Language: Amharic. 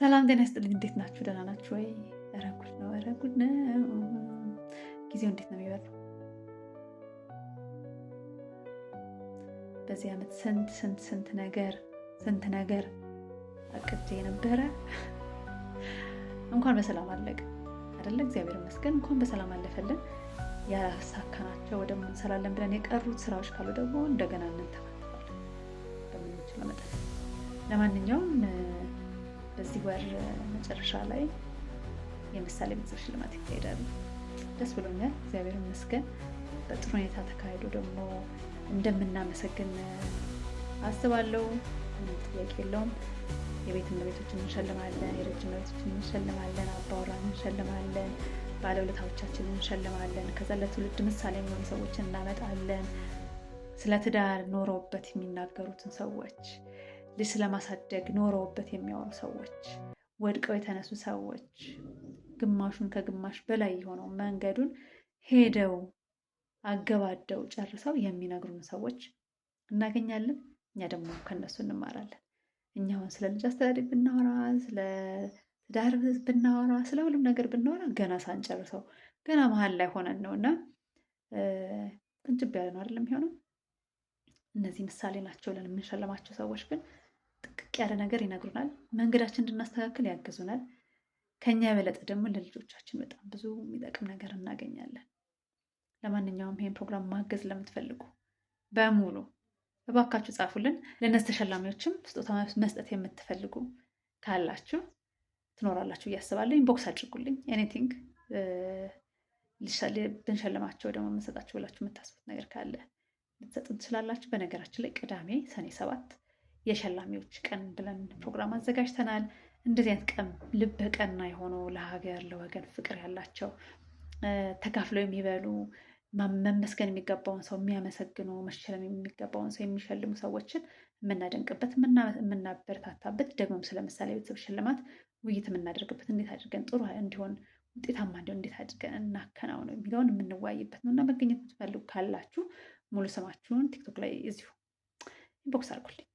ሰላም ጤና ይስጥልኝ። እንዴት ናችሁ? ደህና ናችሁ ወይ? ኧረ ጉድ ነው፣ ኧረ ጉድ ነው። ጊዜው እንዴት ነው የሚበራው? በዚህ ዓመት ስንት ስንት ስንት ነገር ስንት ነገር አቅጄ የነበረ እንኳን በሰላም አለቀ አይደለ? እግዚአብሔር ይመስገን እንኳን በሰላም አለፈልን። ያላሳካናቸው ደግሞ እንሰራለን ብለን የቀሩት ስራዎች ካሉ ደግሞ እንደገና እንተካተፋለን በምንችለው መጠን። ለማንኛውም በዚህ ወር መጨረሻ ላይ የምሳሌ ቤተሰብ ሽልማት ይካሄዳሉ። ደስ ብሎኛል፣ እግዚአብሔር ይመስገን። በጥሩ ሁኔታ ተካሂዶ ደግሞ እንደምናመሰግን አስባለሁ። ምንም ጥያቄ የለውም። የቤት እመቤቶችን እንሸልማለን፣ የደጅ እመቤቶችን እንሸልማለን፣ አባወራን እንሸልማለን፣ ባለውለታዎቻችንን እንሸልማለን። ከዛ ለትውልድ ምሳሌ የሚሆኑ ሰዎችን እናመጣለን። ስለ ትዳር ኖረውበት የሚናገሩትን ሰዎች፣ ልጅ ስለማሳደግ ኖረውበት የሚያወሩ ሰዎች፣ ወድቀው የተነሱ ሰዎች፣ ግማሹን ከግማሽ በላይ የሆነው መንገዱን ሄደው አገባደው ጨርሰው የሚነግሩን ሰዎች እናገኛለን። እኛ ደግሞ ከነሱ እንማራለን። እኛ አሁን ስለ ልጅ አስተዳደግ ብናወራ፣ ስለ ትዳር ብናወራ፣ ስለ ሁሉም ነገር ብናወራ ገና ሳንጨርሰው ገና መሀል ላይ ሆነን ነው እና ቅንጭብ ያለ ነው አይደለም የሚሆነው። እነዚህ ምሳሌ ናቸው ብለን የምንሸልማቸው ሰዎች ግን ጥንቅቅ ያለ ነገር ይነግሩናል። መንገዳችን እንድናስተካክል ያግዙናል። ከኛ የበለጠ ደግሞ ለልጆቻችን በጣም ብዙ የሚጠቅም ነገር እናገኛለን። ለማንኛውም ይህን ፕሮግራም ማገዝ ለምትፈልጉ በሙሉ እባካችሁ ጻፉልን። ለእነዚህ ተሸላሚዎችም ስጦታ መስጠት የምትፈልጉ ካላችሁ ትኖራላችሁ እያስባለሁ inbox አድርጉልኝ። Anything ብንሸልማቸው ደግሞ የምንሰጣቸው ብላችሁ የምታስቡት ነገር ካለ ልትሰጡን ትችላላችሁ። በነገራችን ላይ ቅዳሜ ሰኔ 7 የሸላሚዎች ቀን ብለን ፕሮግራም አዘጋጅተናል። እንደዚህ አይነት ቀን ልበ ቀና የሆኑ ለሀገር ለወገን ፍቅር ያላቸው ተካፍለው የሚበሉ፣ መመስገን የሚገባውን ሰው የሚያመሰግኑ፣ መሸለም የሚገባውን ሰው የሚሸልሙ ሰዎችን የምናደንቅበት፣ የምናበረታታበት፣ ደግሞም ስለ ምሳሌ ቤተሰብ ሽልማት ውይይት የምናደርግበት፣ እንዴት አድርገን ጥሩ እንዲሆን ውጤታማ እንዲሆን እንዴት አድርገን እናከናውነው የሚለውን የምንወያይበት ነው እና መገኘት የምትፈልጉ ካላችሁ ሙሉ ስማችሁን ቲክቶክ ላይ እዚሁ inbox አድርጉልኝ።